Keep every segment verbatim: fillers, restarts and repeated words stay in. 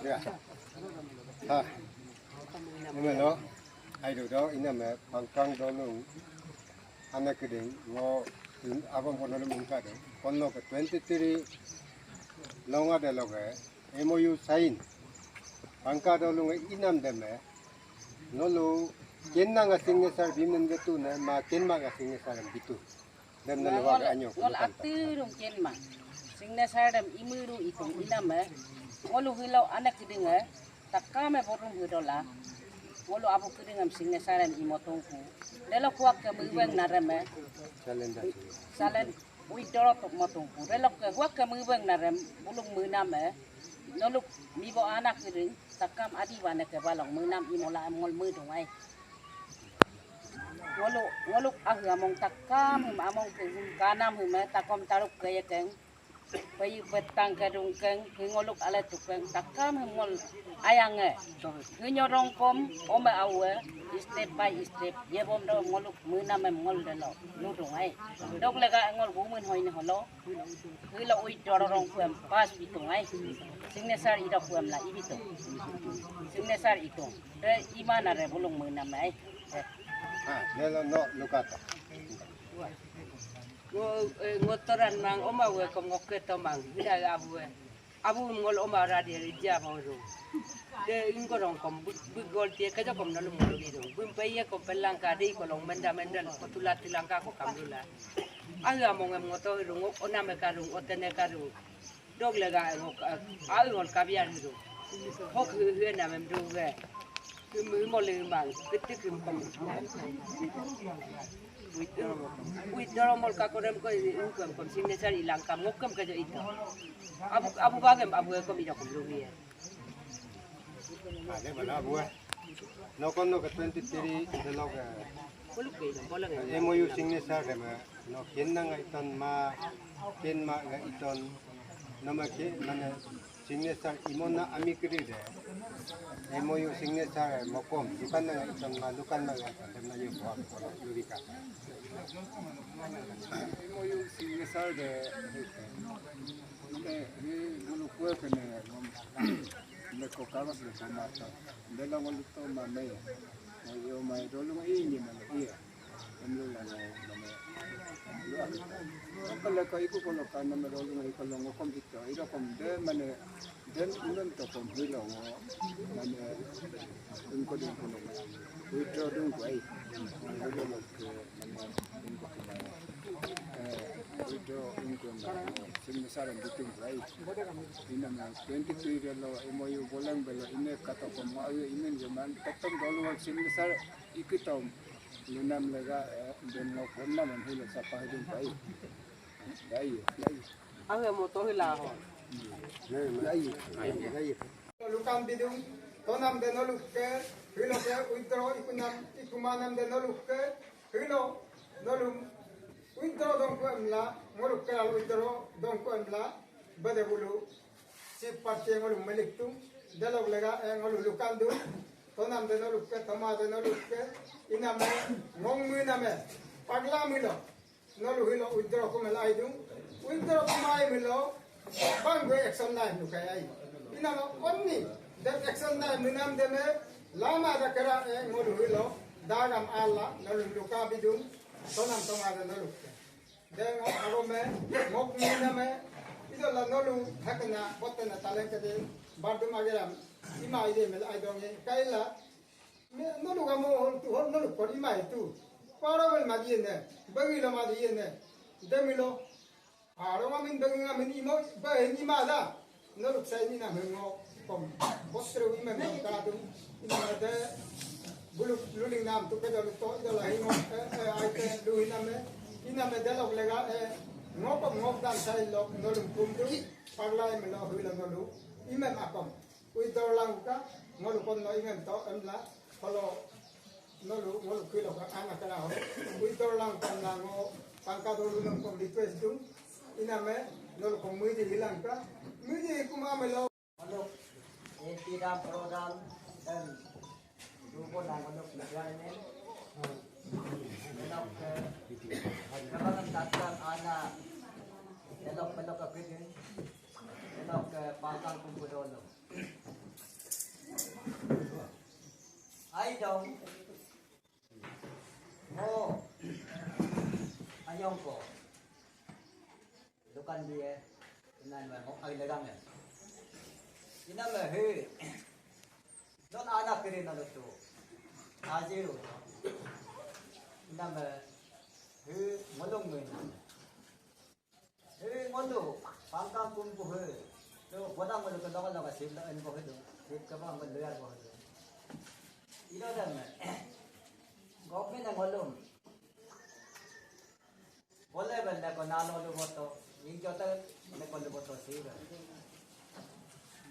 Ya. Ha. Emelo. Aido do iname Pangkang dolung. Ane keding ngo agom kono mungkade. Kono ke twenty three longa de loge M O U sign. Pangkang dolung inam deme. Nolu kenna nga signature bimen getu ne ma kenma nga signature bitu. Dem na luwa ga anyo ngol ati rung kenma. Signature dem imiru itung iname. Ngolu hilo anak kidinge. Takame borum hidola. Ngolu abu kidingem signature dem imotungku. Delo kuak ke miweng nareme. Salen da. Salen withdraw tok motungku. Delo ke kuak ke miweng narem bulung mename. Noluk mibo anak kiding. Takam adi wane ke balong menam imola em ngol medung ai. Ngoluk, ngoluk ahu among takam him among ke him kanam him eh, takom taruk ke yekeng. Payu petang ke dungkeng, hi ngoluk ale tukeng, takam him ngol ayang eh. Hi nyorong kom, ome awe, step by step, yebom do ngoluk menam em ngol delo, ludung ai. Dok lega ngol gumen hoine holo. Hilo ui dororong kuem pas bitung ai. Signature idok kuem la ibitung. Signature itung. De imana re bulung menam ai. Ha, delo no lukata. Ngo, eh, ngotoran mang oma we kom ngokke tomang. Hina abu we. Abu ngol oma radi ija bauru. De ingorong kom bu, bu gol tie kejo kom nolum ngol bidung. Bum peye kom pelangka de ikolong menda menda kotula tilangka ko kamlula. Aga mongem ngoto irung ok oname karung otene karung. Dog lega ngok ai ngol kabiar hidu. Hok hie namem duge. Him himol himang. Ketik him kom. Withdraw mol kakorem ko ingkem kom signature ilangkam ngokem kejo ito. Abu abu bagem abu ekom ido kom lungi. Ade bala abu. Nokon no ke twenty three delok. Kuluk ke ido bolong. M O U signature deme. No kenna nga iton ma kenma nga iton. Nama ke mana signature imona ami kiri de. M O U signature mokom dukan na nga iton ma dukan na nga iton dem na yo buat lurika. M O U signature de. Ini ini bulu kue kene ngom. Leko kawas leko mata. Dela ngoluto mame. Ngo yo mai dolung ini mame iya. Emlu la ngo mame. Lu aku. Kalo ko iku kolo kana me dolung iko longo kom ito. Ida kom de mane dem imen to kom hilo ngo. Mane ingko dungko longo. Withdraw dungko ai. Hilo lo ke mane ingko kumai. Eh, withdraw ingko mane. Signature bitung ai. Inama twenty three delo M O U boleng belo ine kata komo ayo imen jaman tetem dolu wal signature ikitom lunam lega, eh, ben ngo konna man hilo sapa hidung pai. Dai, dai. Awe moto hila ho. Dai, dai. Lukan bidung tonam de noluke hilo ke withdraw ikunam ikumanam de noluke hilo nolum withdraw dongku emla ngoluke withdraw dongku emla. Bade bulu, si parti ngolu melik tung, delok lega, eh, ngolu lukan dung, tonam de noluke, toma de noluke, iname, ngong mu iname, pagla milo, nolu hilo withdraw kumel aidung, withdraw kumai milo, bang gue action nai nukai ai. Iname onni, dem action nai minam deme, lama da kera, eh, ngolu hilo, dagam ala, nolu luka bidung, tonam toma de noluke. Deng agome, ngok miname, idola nolu, hakena, botena, taleng kede, bardum ageram, ima ide mel aidonge, kaila, me, nolu gamo, tu, hol nolu kor ima itu. Paro mel madiene, bagilo madiene, demilo, paro mamin bagi ngamin imo, ba, ima da. Noluk sai ni nam hengo kom. Bosre wi mem nam kadu. Ina de buluk luling nam tu kedo luto idola hengo. Eh, eh, aite lu hiname. Iname delok lega, eh, ngokop ngok dan sai lok nolum kumdu. Paglai melo hula nolu. Imem akom. Withdraw langka. Ngolu kom no imem to emla. Kolo Nolu, nolu kilo ka ana kala ho. Withdraw langka na ngo, pangka dolu nang kom request dung. Iname, nolu kom muidi hilangka. Muidi kuma melo. Manuk, eh, tidak program dan duko na manuk negara ini. Manuk ke, kabangan datang ana, elok-elok ke gede. Tok ke Pangkang Kumbu dolo. Ai dong. Oh. Ayong ko. Dukan dia. Inan me mo ai legang ya. Ina me he. Don anak kiri na lutu. Ajiru. Ina me he ngolong me. He ngolu, Pangkang Kumbu he. Lo, boda ngolu ke longa longa sip la en bohe do. Sip ke bang ngolu yar bohe do. Ilo dem. Government ngolu. Bole bel ko nalo lu boto. Ning jota le ko lu boto sip.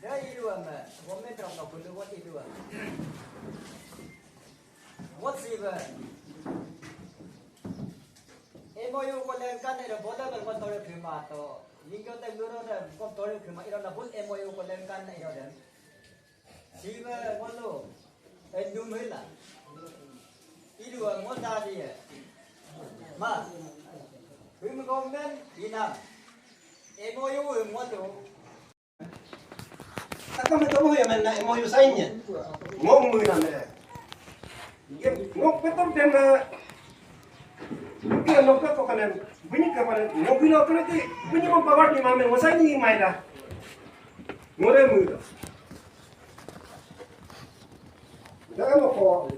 Dai idu ame, government rok no bulu bot idu ame. Bot sibe. M O U ko lengkan ero bole bel ko tore khima to. Ningko te luro de ko tore khima iro na bul M O U ko lengkan ero de. Sibe bolo. Endum hila. Idu ame mo dadi e. Ma. Him government inam. M O U him mo to. Takame tomo ya menna M O U sign ya. Ngom muna mere. Ye ngok petom dem. Kira ngok peto kanen. Bunyi kapanen. Ngok bilo kena ti. Bunyi mom power ni mame ngo sign ni maida. Ngore muda. Daga moko.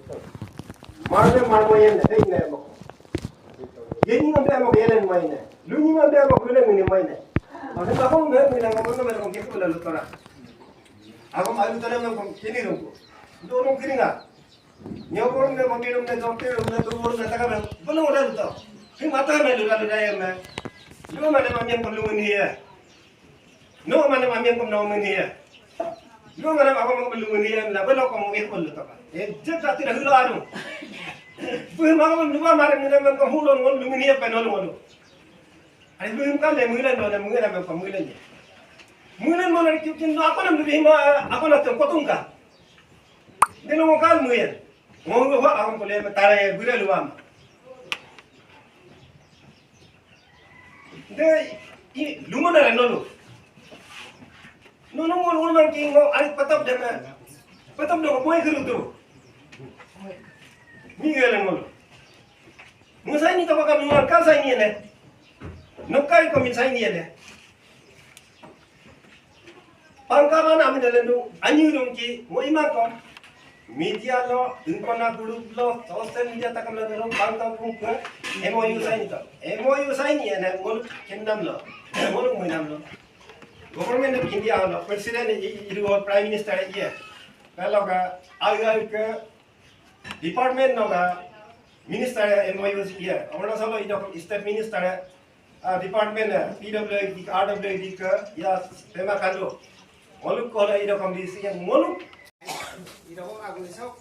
Marbe marbo yen ne ne moko. Yeni ngambe moko yelen maine. Luni ngambe moko yelen mini maine. Maka mako ngambe mini moko ngambe moko ketu la lutara. Ako malu tara moko kini rungko. Ndo rung kini nga. Nyokor ne mami ne dokter ne tuwur ne taka me. Bono wala luto. Hi mata me lura lura ya me. Luma ne mami ko lunguni ya. No mane mami ko no mani ya. No mane mako mako lunguni ya na belo ko mo ko luto. E je tati na hilo anu. Bu mako luma mare mune mako hulo ngol lunguni ya pe no ngol. Ari bu him kan le muilan no na muilan mako muilan ya. Muilan mo na kiu kin no ako na mu hima ako na to kotunga. Delo mo kan muilan. Ngo ngo wa ako ko le ma tare bura luam. De i luma na no. No no mo no man ki ngo ari patap de na. Patap de ko boy kuru tu. Mi gele mo. Mo sign ni to ka mo ka sign ni ne. No kai ko mi sign ni ne. Pangkang mana ami dalendu anyi dong ki ngo imakom. Media lo, ingkona group lo, social media takam lo dong Pangkang pungke M O U sign to. M O U sign ya na ngolu kendam lo. Ngolu menam lo. Government of India lo, President i iru Prime Minister iya. Kalau ka ayu ke department no ka minister ya M O U iya. Arunachal lo ido State Minister ya. Ah, department ya, P W D, R W D ke ya Pema Khandu. Ngoluk kola ido kondisi yang ngoluk. Ido ko agun isok,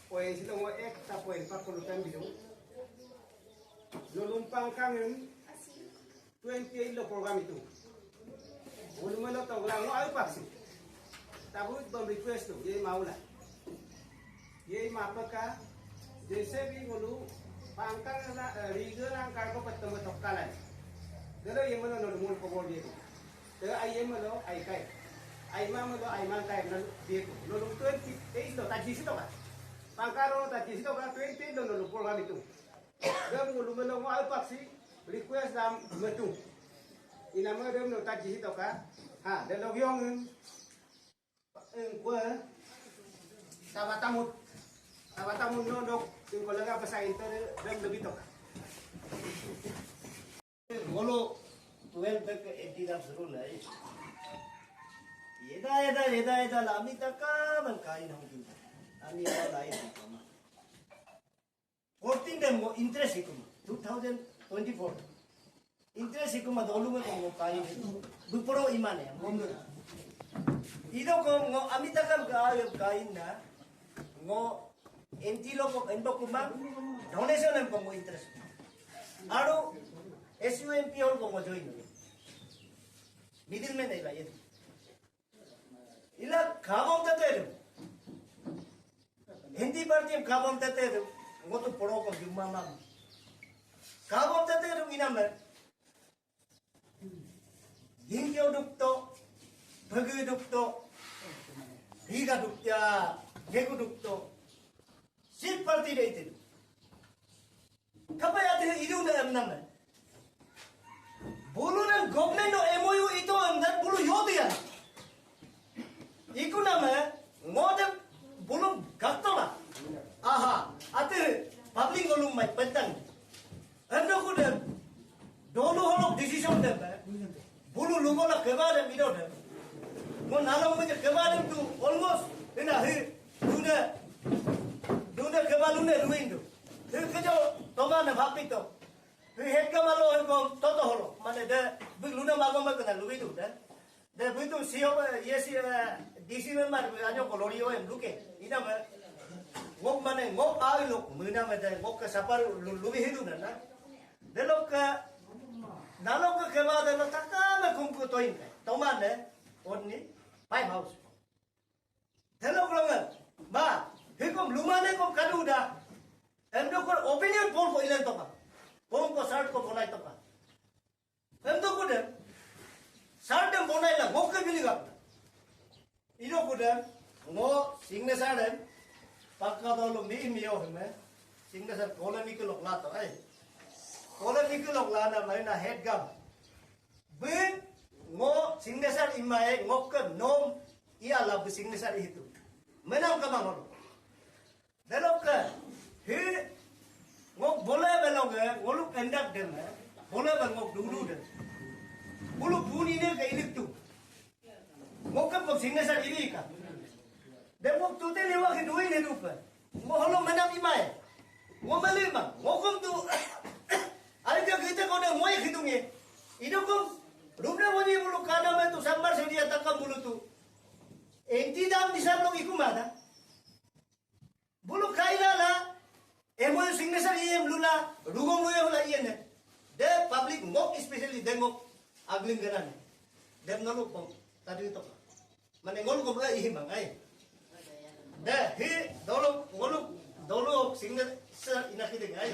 poin silo ngo ek ta poin pak kolu kan bidu. Nolumpang kangen twenty eight lo program itu. Ulumelo togla ngo ayu paksi. Tabu bom request tu, ye maula. Ye mapeka, jese bi ngolu Pangkang la, eh, riga lang kargo petemu tokkalan. Delo ye melo nolu mul kobor ye tu. Te ai ye melo ai kai. Ai ma melo ai ma kai nolu ye tu. Nolu twenty eight lo taji si toka. Pangkang lo taji si toka twenty eight lo nolu program itu. Dem ngolu melo ngo ayu paksi request dam metu. Ina me dem no taji si toka. Ha, delo yong. Engkue, tabatamut. Tabatamut nodok, engkue lega pesain te dem lebih toka. Ngolu twelve ke eighty dam seru lai. Yeda, yeda, yeda, yeda, lami taka mengkain hong pinta. Ami apa lain hong pama. Fourteen dem ngo interest ikuma, two thousand twenty-four. Interest ikuma dolu me ko ngo kai. Duporo imane, ngombe. Ido ko ngo ami takam ke ayo kain na, ngo N T lo ko enbo kuma, donation em ko ngo interest. Aru S U M P hol ko ngo join. Middleman ila ye. Ila kabong tete dem. Hindi party em kabong tete dem. Ngotu poro ko jumma mam. Kabong tete dem inam na. Hindi oduk to. Bagi dukto, higa dukya, gegu dukto. Sip party de itu. Kapai ate idu na em name. Bulu na government no M O U ito em dan bulu yodiya. Iku name, ngode bulu gaktola. Aha, ate public ngolum mai pentang. Endo ku dem, dolu holok decision dem, eh. Bulu lugola kebang dem ido dem. Mo nalong meja kebang dem tu almost ina hi, dune, dune kebang lune ruin tu. Hi kejo toma na bapito. Hi het kebang lo hi kom toto holok. Mane de, big luna mago me kena lui tu de. De buitu C O, eh, yes, eh, D C member, eh, anyo ko lori o em luke. Ina me, ngok mane, ngok ai lok, muna me de, ngok ke sapar lu-, lubi hidu na, na. De lok ke, na lok ke kebang de lok takame kumku toin ke. Tomane, onni, five house. De lok lok nge, ma, hikom lumane kom kadu da. Em do ko opinion poll ko ilen toka. Poll ko chart ko bonai toka. Em to kude, sir dem bonai la, ngokke bili gap. Ino kude, ngo signature dem, pakka dolo mi mi yo heme, signature kole mi kelok lato, ai. Kole mi kelok lana, mai na head gap. Bin, ngo signature imae, ngokke nom, iya la bi signature ihitu. Menam kamang holo. Delokke, hi, ngok bole belokke, ngoluk endak dem, eh, bole bel ngok dulu dem. Bulu puni ne ke ilik tu. Ngok ke pok signature ibi ka. Dem ngok tute lewa ke duin hidup, eh. Ngok holo menam imai. Ngok beli ma, ngok kum tu. Ari ke kita kau dem moy hitung ye. Ido kum, rumna wani bulu kana me tu sambar sedia takam bulu tu. Enti dam di sablong iku mana? Bulu kaila la, M O U signature iyem lula, rugong luya hula iyene. De public ngok, especially de ngok agling genane. De ngoluk pong, tadi to. Mane ngoluk pong ihi mangai. De hi dolo, ngoluk dolo signature inaki de ngai.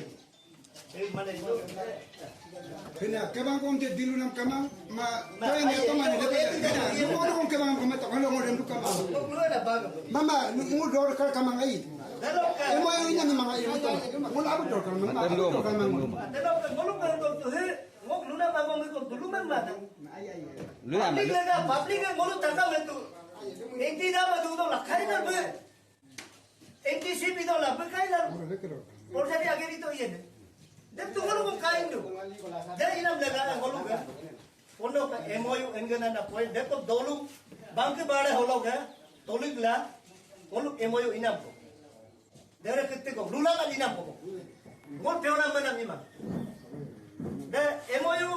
Hina, kebang kom te dilu nam kamang, ma, ma, toy ne aye, tomane, aye, de, aye, aye, ngolu kom kebang kom to, ngolu ngolu dem du kamang. Mama, ngolu dor kar kamang ai. Emo ai ina ni manga ai, ngolu abu dor kar mama, abu dor kar mama. Luna mama. Public lega, public ngolu taka metu. Enti dama dudo la, kaina be. N T C P dola, bekai la. Polsari ageri to iye. Dem tu ngolu ko kain do. De inam lega ngolu ga. Pono ka M O U engena na point. De ko dolu. Bangke bare holo ga. Tolik la. Ngolu M O U inam ko. Dere kete ko. Lula ka inam ko. Ngol peona menam imam. De M O U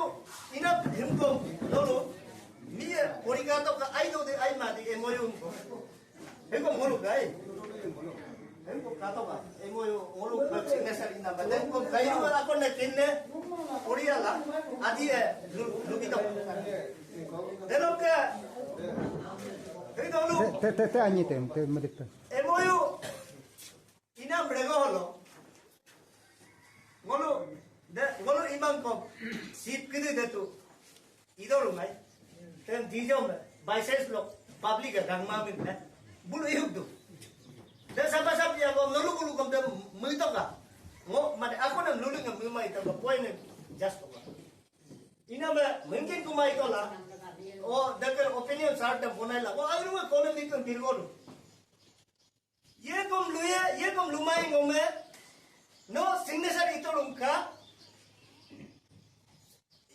inam himko dolu. Miye origato ka aido de aima de M O U ko. Hengko ngolu kai. Hengko kato ka. Emo yo ngolu ka signature ina ba. Hengko kai yo la kon ne kinne. Oriala. Adi e. Lu, lu kito. Delokke. Hei dolu. Te, te, te, te, anyi te, te, medik te. Emo yo. Inam rego holo. Ngolu, de, ngolu imang ko, sip kidi de tu. Ido rumai. Tem dijom, by sense lo, public a gangma min, eh. Bulu ihuk du. De sapa sap ya ko, nolu bulu kom de muito ka. Ngo, mane, ako na nolu nga mumai to ka, point ne, just ko. Ina me, mungkin kumai to la. O, de ke opinion sar de bonai la. O, aru me kone mi kan birgolu. Ye kom luye, ye kom lumai ngome, no signature ito lungka,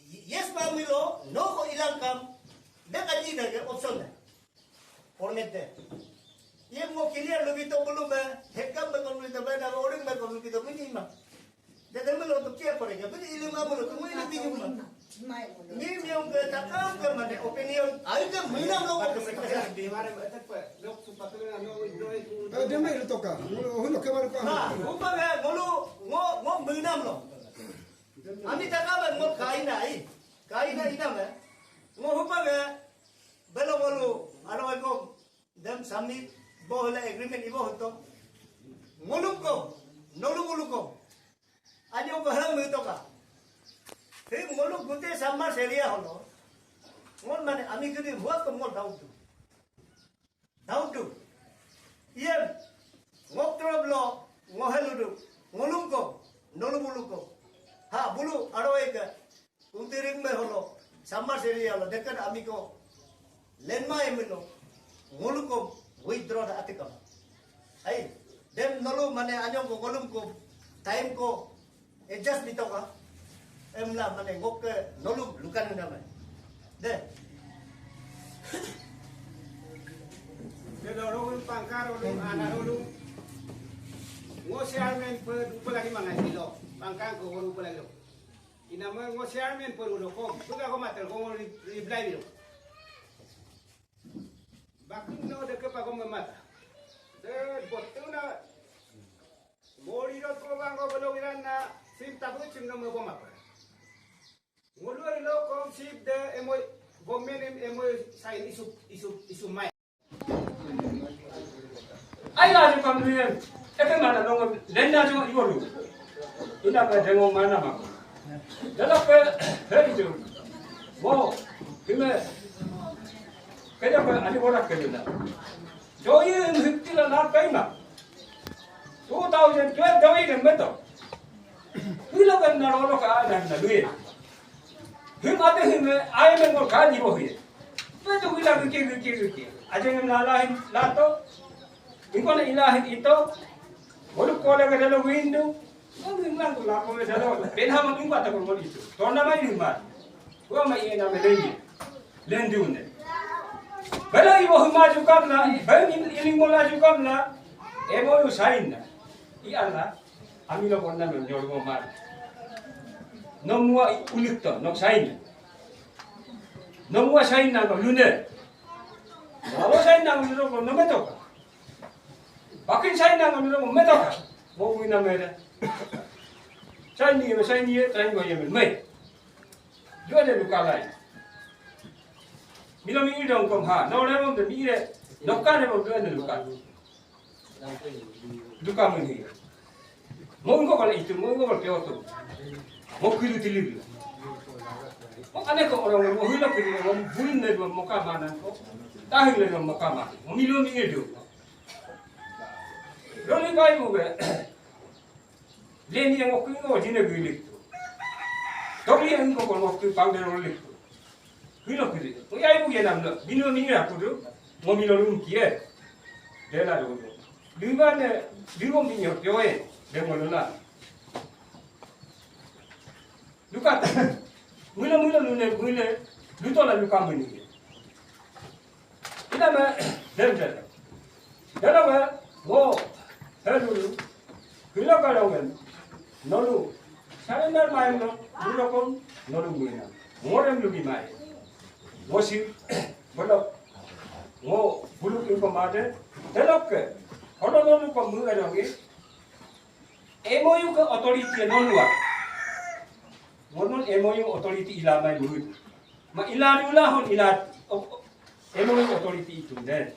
yes pa milo, no ko ilangkam, de kaji de ke option de. Format de. Ye mo clear lubito bulu me, hekam me kom lubito, beda oring me kom lubito, mini ma. Dede melo tu kia pore ke, beri ilim amelo tu, mui ilim bijum ma. Ni miong ke takam ke mane opinion, ai ke minam lo ko. Eh, deme ilu toka. Hulo ke baru ko. Nah, upa ke ngolu, ngo, ngo minam lo. Ami takam ke ngol kaina ai. Kaina inam e. Ngo upa ke belo ngolu, aro ko dem sami bo hole agreement ibo hoto. Ngoluk ko, nolu ngoluk ko. Anyo ko hem muito ka. Him ngolu gute sama seria holo. Ngol mane ami gede huat ko ngol daudu. Iyem, ngok teroblo, ngoheludu, ngolumko, nolu buluko. Ha, bulu, aro eke, kuntiring me holo, sama seri alo, dekat amiko, lenma emino, ngoluko, withdraw da atikam. Ai, dem nolu mane anyong ko ngolumko, time ko, adjust bitoka. Emla mane ngokke nolum lukan nama. De. De dorong pangkar olu, ana olu. Ngo chairman pe dupe lagi mangai silo. Pangkar ko olu pe lagi lo. Inama ngo chairman pe olu kom. Suka ko mater ko ngo re-, reply bilo. Bakun no de ke pa ko memata. De botuna. Mori rot ko bang ko belong iran na sim tabu sim no mebo mapa. Ngulu ilo kom sip de emo government em emo sign isu, isu, isu mai. Ai la ju kam luyen. Eke mana nongo lenda ju iwolu. Ina pe dengo mana ma. Dala pe heri ju. Mo hime. Kaya pe ani borak kaya na. Joyi him hikti la lar kaima. Two thousand twelve dawi dem meto. Hilo kan na rolo ka ana na luye. Him ate him ai men ngol ka di bohi. Meto hila rike rike rike. Aje ngem na la him lato. Ingko na ila him ito. Ngolu kola ka dalo windu. Ngolu inglang ko la ko me dalo. Ben hama ingko ata ko ngolu ito. Tona mai him ma. Ko ma iye na me lenye. Lendune. Bela ibo hima jukamna, bela iling mola jukamna, M O U sign na. I ala, amilo konna no nyorgo mar. No mua ulikto, no sign. No mua sign na no lune. Abo sign na no lune no metoka. Bakin sign na no lune metoka. Mo wina mera. Sign ni, sign ni, sign ni, sign ni. Dua de luka lai. Milo mi idong kom ha. No le mom de mi ire. Noka de mom dua de luka. Luka meni. Mongo kala itu, mongo kala peoto. Mo kilu tililu. Mo ane ko orang mo hilo kilu mo bulin le mo kamanan ko. Tahin le mo kamanan. Mo milo mi idu. Roli kai mo be. Leni yang okui ngo jine gui liktu. Tori yang ngo kon okui pangde ro liktu. Hilo kiri. Ko ya ibu yenam lo. Bino minyo aku do. Ngo milo lum kie. Dela do. Lima ne, lima minyo kioe. Demo lola. Luka. Mula mula lune mule. Lutola luka muni. Ina me, dem dem. Delo me, ngo, helulu, hilo kalongen, nolu, surrender main no, nolu kom, nolu muina. Ngorem lubi mai. Ngo si, bolo, ngo, buluk ingko made, delokke, kono nolu kom muina dongi, M O U ke authority nolua. Ngonun M O U authority ila mai muhut. Ma ila dula hon ila, o, o, M O U authority itu den.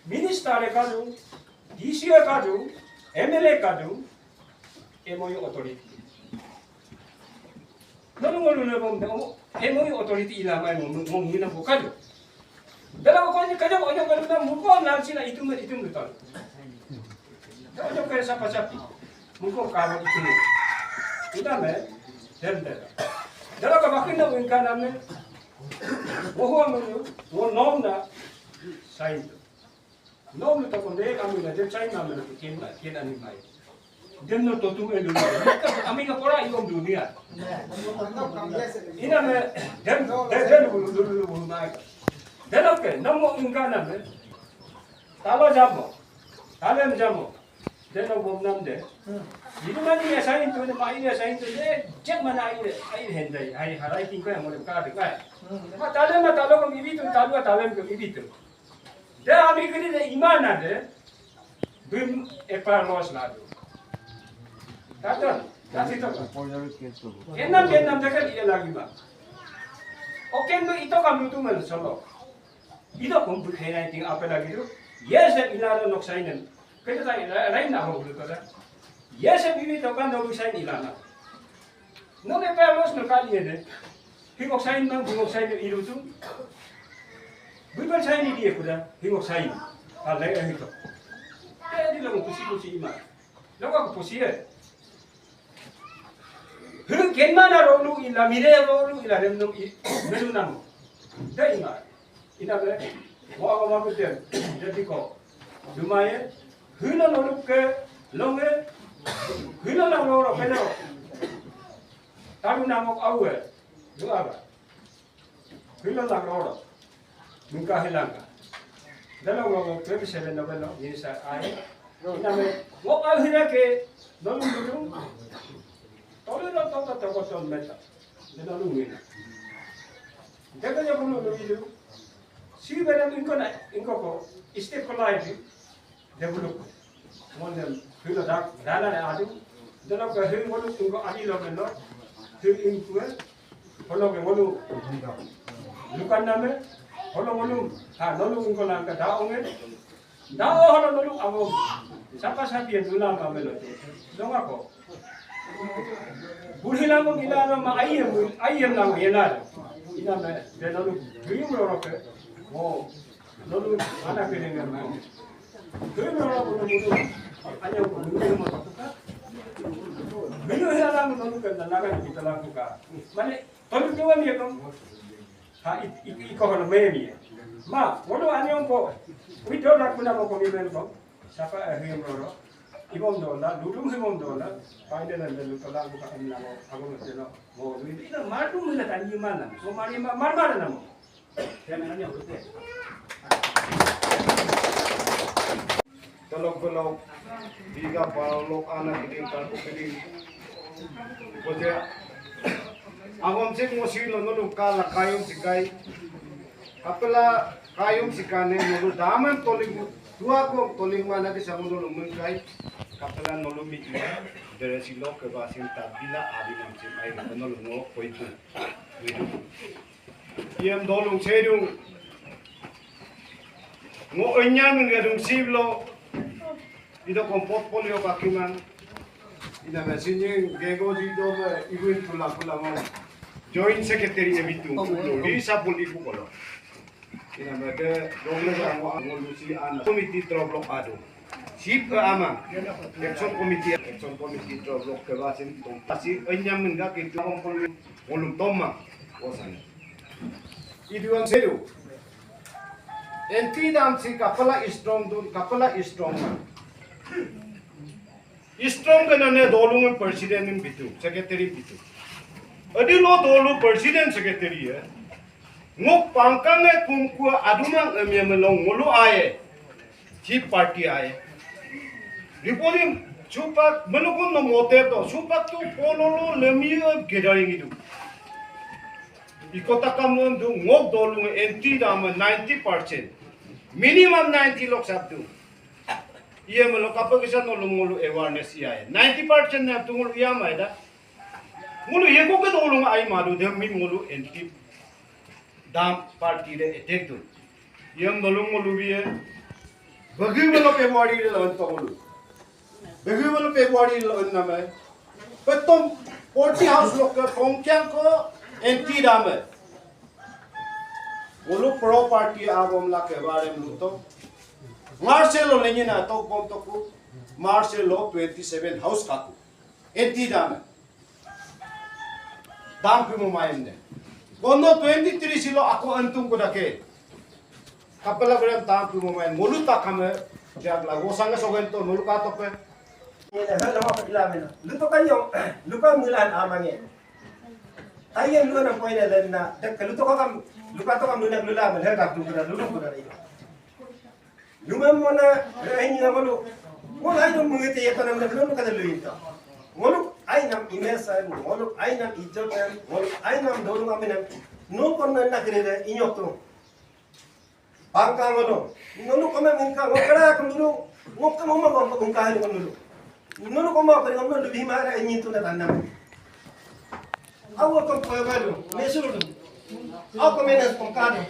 Minister e kadu, D C e kadu, M L A kadu, M O U authority. Nolu ngolu ne bom de, o, M O U authority ila mai mo, mo, mo ngina ko kadu. Dala ko ni kaja ko nyo kalu na muko na sila itu me itu me tal. Dala ko kaya sapa sapa. Muko karo itu me. Ina me, dem dem. Dala ko makin na wingka na me. Wo huwa me, wo nom na, sign. Nom lu takon de kami na, dem sign na me na, ken, ken ani mai. Dem no totu e dunia. Ami ka pora iom dunia. Ina me dem dem dem bulu bulu bulu bulu mai. Dem oke, namo ingkana me. Talo jamo. Talem jamo. Dem no bom nam de. Ini mani ya sain tu, ma ini ya sain tu de. Jek mana ai ai hendai ai harai tingko yang mau dekat dekat. Ma talem ma talo ko ibitu, talo talem ko ibitu. De ami kiri de imana de. Bim epa los ladu. Tata, tasi to. Enam enam jaga dia lagi ba. Oke no ito kamu tu men solo. Ito kom bu kena ting apa lagi tu. Yes de ilaro nok sainen. Kita tanya lain na ho bulu kata. Yes de bibi to kan no bu sain ilana. No me pa los no kali ene. Hingok sain nang hingok sain iru tu. Bible sain ini dia kuda hingok sain. Kale hito. Te di lo pusi pusi ima. Lo ka pusi e. Hu kenmana rolu ila mire rolu ila remnum i menu namo. Te ima. Ina be. Mo ako makutem. Jadi ko. Dumaye. Huna noluke longe. Huna na roro peno. Taru namok awe. Dua ba. Hilo lang roro. Mungka hilangka. Dalo ngo ngo twenty seven November ni sa ai. Iname ngo au hira ke nolung dulung. Tolu lo toto toko ton meta. Dalo lungina. Dalo ya bulu lu ilu. Si bela ingko na ingko ko. Step ko lai. Develop. Ngolem hilo dak dana ne adu. Dana ke hil ngolu tungko adi lo meno. Hil ingkue. Holo ke ngolu. Lukan name. Holo ngolu. Ha nolu ingko langka da onge. Da o holo nolu amo. Sapa sapi yang dula ma melo. Dong ako. Burhi lamo gila lo ma ayem ayem lamo yela. Ina me. De nolu. Guyum lo roke. Oh. Nolu ana kene ngam. Kene nolu bulu bulu. Anya ko bulu bulu mata kuka. Bulu ya lang nolu kan na laga kita lakuka. Mane tolu dua mi ko. Ha ik ik ik ko hono me mi. Ma, ngolu anya ko. Wi do dak kuna mo ko mi men ko. Sapa eh him roro. Ibom dola, dudung himom dola. Paide lan delu tola buka em namo. Ago mesti no. Mo dui ina madu mila tani mana. So mari ma mar mar namo. Tolok belok, biga palok anak ini kalku kini. Boja, agom sik mosi lo nolu kala kayum sikai. Kapela kayum sikane nolu daman toling dua kong toling mana di samu nolu mengkai. Kapela nolu mi ina, dere silo ke basin tabila adi nam sim ai nolu ngo koitu. Koitu. Iyam dolung sedung. Ngo enyamin gadung siblo. Ido kom portfolio kakiman. Ina me sinying gego di do me iwin tula pula ngom. Joint secretary e bitung. Di sapul ibu kolo. Ina me de doble ba ngo ngo lusi ana. Committee drop block ado. Sip ke ama. Action committee, action committee drop block ke basin. Pasi enyamin ga kitu kompol ngolum toma. Osan. Iduan sedu. Enti dam si kapala strong dun, kapala strong man. Strong ke nane dolung president in bitu, secretary bitu. Adi lo dolu president secretary ya. Ngok pangkang e kumkua adumang em ya melong ngolu aye. Chief party aye. Ripolim supak menukun no mote to supak tu pololo lemia gathering itu. Iko takam lon tu ngok dolung anti dama ninety percent. Minimum ninety lok sabtu. Iya melo kapekísa no lum ngolu awareness iya. Ninety percent na tu ngolu iya mai da. Ngolu iya ko ke dolung ai madu dem min ngolu anti dam party de attack tu. Iyam dolung ngolu biye. Bagi melo February de lawan to ngolu. Bagi melo February de lawan nama. Petom forty house lokke kongkiang ko anti dame. Ngolu pro party agom la ke barem luto. March lo lenyina tok bom toku. March lo twenty seven house kaku. Anti dame. Dam pi mo main de. Kono twenty three silo ako antung ko dake. Kapela berem dam pi mo main. Ngolu takame. Dia lago sange sogen to ngolu katope. Ini hal apa ila mena. Luto kanyong. Luka mulan amange. Tayang lu na poin lena. Dek luto kam. Luka to kam luna lula men. Hal dak tu kuda lulu kuda. Lumem mona rehin nga ngolu. Ngolu ainam mengete ya tanam na belum kada luinta. Ngolu ainam imesa, ngolu ainam ijotem, ngolu ainam dolu aminam. No konna na kene de inyok tu. Bangka ngolu. Ngolu kome mengka ngokara kemulu. Ngok kemuma ngok kemungka ngolu. Nunu ko ma ko ngom nunu bima ra nyin tu na tanam. Awo ko ko ba do, mesul do. Awo ko menas ko ka do.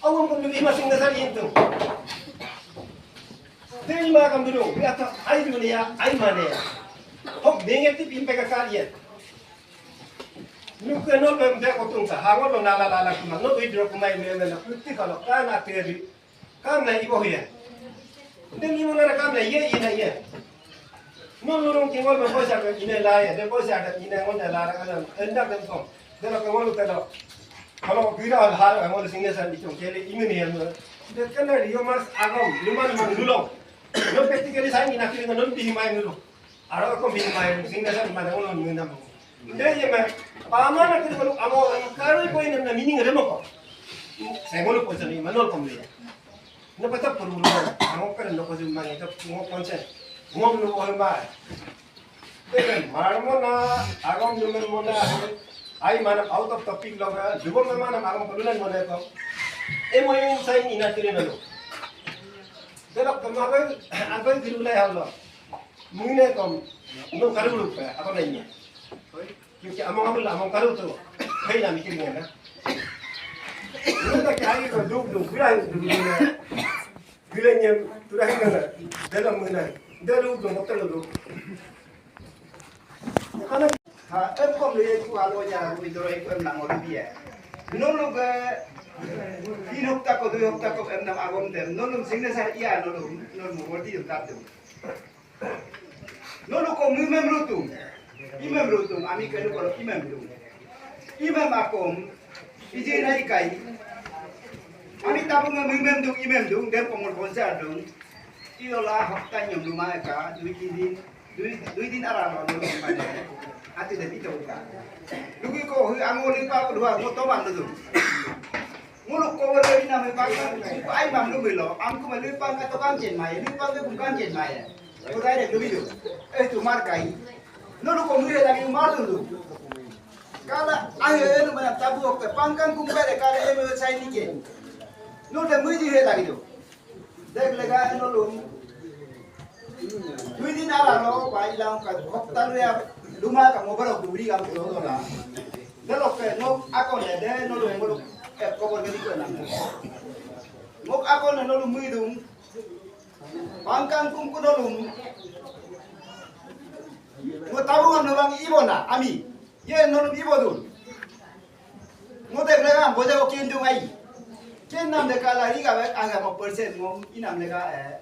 Awo ko bima sing na sa nyin tu. Tel ma kam do, ya ta ai dunia, ai mane. Hok denge ti pim pe ka kalian. Nuke no pem de ko tung sa, hango do na la la la kuma, no withdraw kuma ime ime na kuti kalo kana teri. Kam na ibo hiya. Dem imo nara kam na ye ina ye. Nolu rong kingol me poisa ke ina la ye, dem poisa ke ina ngon da la ra kalam, endak dem kom. Dem ke ngolu telo. Kalau kira hal hal ngolu singa san di chong kele imi ni yang. Dem kana yo mas agom, luman man dulong. Nolu practically sign ina kiri nolu di himai nolu. Aro ko bin mai signature mana ngolu ngena mo. Nde ye ma pamana kiri ngolu amo kari ko ina na meaning remo ko. Sai ngolu ko sani manol ko mle. Na pata puru ngolu amo kare no ko jum mane to ngo konse. Ngom no ko ma. Tebe marmo na agom lumen mo na. Ai mana out of topic lo ga dubo mana agom kulunan mo na ko. Emo yung sign ina kiri ngolu. Delok kemarin apa yang kiri ulai halo. Mungkin kom, no karu lupa, apa namanya? Kyunki among among la among karu tu, hei la mikir niya na. Ini tak kaya ko duk duk, bila duk duk na. Bila niya, tu dah na, dalam mana? Dalam duk, hotel duk. Karena ha, em kom le ku alo nya, ku bidoro ku em nang olu biya. Nolu ke, tin hopta ko, dui hopta ko em nam agom dem. Nolu signature iya, nolu, nolu murti dem tat dem. Nolu ko mimem rutung. Imem rutung, ami kenu ko imem rutung. Imem akom, iji na ikai. Ami tabung mimem dung, imem dung, dem ko mol konser dung. Iyola hokta nyom luma ka, dui din, dui, dui din ara lo lo mane. Ati de bito ka. Lugi ko hu ango lipa ko dua, ko toman dung. Nguluk ko wala ina me pangka, ai mam lu milo, am kuma lu pangka to kan jen mai, lu pangka kum kan jen mai. Ko dai de lu milo. Eh, tu mar kai. Nolu ko mire lagi mar lu. Kala ahe enu mana tabu oke pangkang kum kare kare eme sai nike. Nolu de muji he lagi do. Dek lega nolu. Dui din ala lo, ba ilang ka hok talu ya, luma ka mobile of duri ka lo la. Delo ke ngok akon de, de nolu ngolu, eh, kobor gedi ko nang. Ngok akon de nolu muidung, pangkang kum ku nolu. Ngo tabu ngam nobang ibo na, ami. Ye nolu ibo dun. Ngo dek lega, boja ko kin dung ai. Kin nam de kala riga be, aga mo percent ngom, inam lega, eh.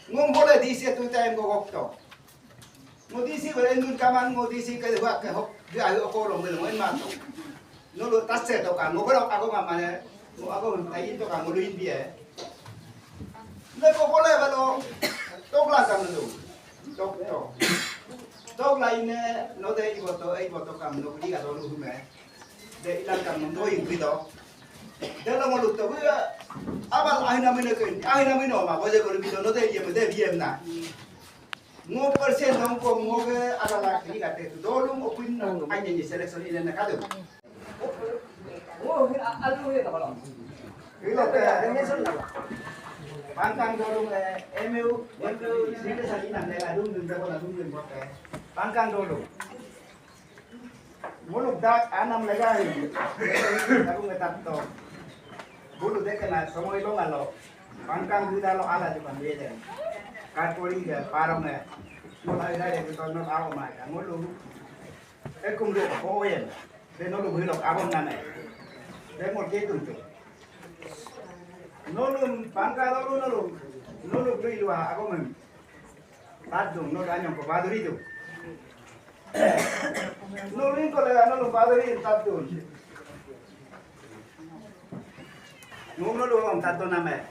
Ngom bole D C tu time go gokto. Ngo D C bole endun kaman ngo D C ke hua ke hok, dia ayo ko long bele ngo en mato. Nolu tasse to kan, ngo berok ago mamane, ngo ago tai to kan, ngo luin bie. Le ko bole belo, tokla kan lu. Tok, tok. Tokla ine, no de iboto, iboto kam, no di ka dolu hume. De ilang kam, no ing bito. De lo ngolu to, abal ahina mine ke, ahina mine ma, boje ko bito, no de ye, de biem na. Ngo percent dong ko, ngo ke ala la, ini kate tu, dolu ngo pin, anya ni selection ine na kadu. Pangkang dolu, eh, M U, M U, sini sa inang lega dung dung jago na dung dung bote. Pangkang dolu. Muluk dak anam lega hi. Aku ngetak to. Bulu deke na somoy lo ngalo. Pangkang duda lo ala di pambede. Karpori de parong e. Mulai dari kita not awo mai. Mulu. Ekum do ko oyen. De nolu hilok abon nane. De mol ketum tu. Nolu pangka nolu nolu. Nolu beli dua abon men. Tadung nolu anyong ko baduri tu. Nolu ingko lega nolu baduri tadung. Nolu nolu om tadung name.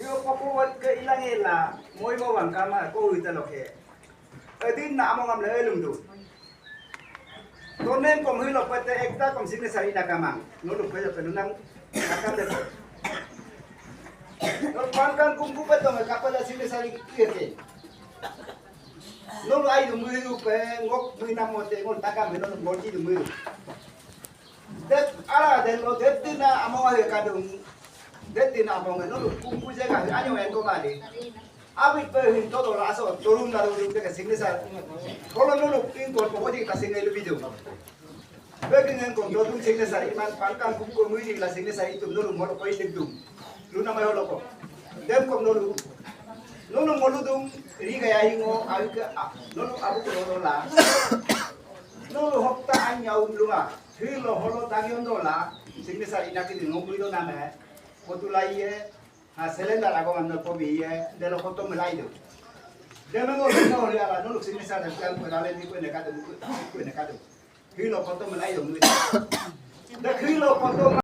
Yo poko wat ke ilang ela, moi mo wang kama ko ita loke. Edin na among am le elum du. Tonen kom hilo pete ekta kom signature ina kamang. Nolu pete pelunang akam de. Nolu pangkang kumpu peto me kapala signature iye ke. Nolu ai du muhiu pe ngok muina mote ngol takam nolu ngol di du muhiu. Det ala det lo det dina among ayo kadung. Det dina among nolu kumpu jega anyo en ko mali. Abit pe hin todo la aso torum la rum te ka signature. Kolo nolu ingkol ko odi ka singai lubidu. Begin en kon dodung signature iman pangkang kumko muidi la signature itum nolu molo ko itik dum. Luna mai holoko. Dem kom nolu. Nolu molu dung riga ya ingo awike a- nolu abu ko nolu la. Nolu hokta anya um lunga. Hilo holo tagion dola. Signature inakiti ngomui do name. Kotulaiye. Ha, cylinder ago amna ko biye, delo koto melai do. Delo ngo ngo ri ala no luk sini sa da kan ko dale ni ko ne kado, ko ne kado. Hilo koto melai do. Da hilo koto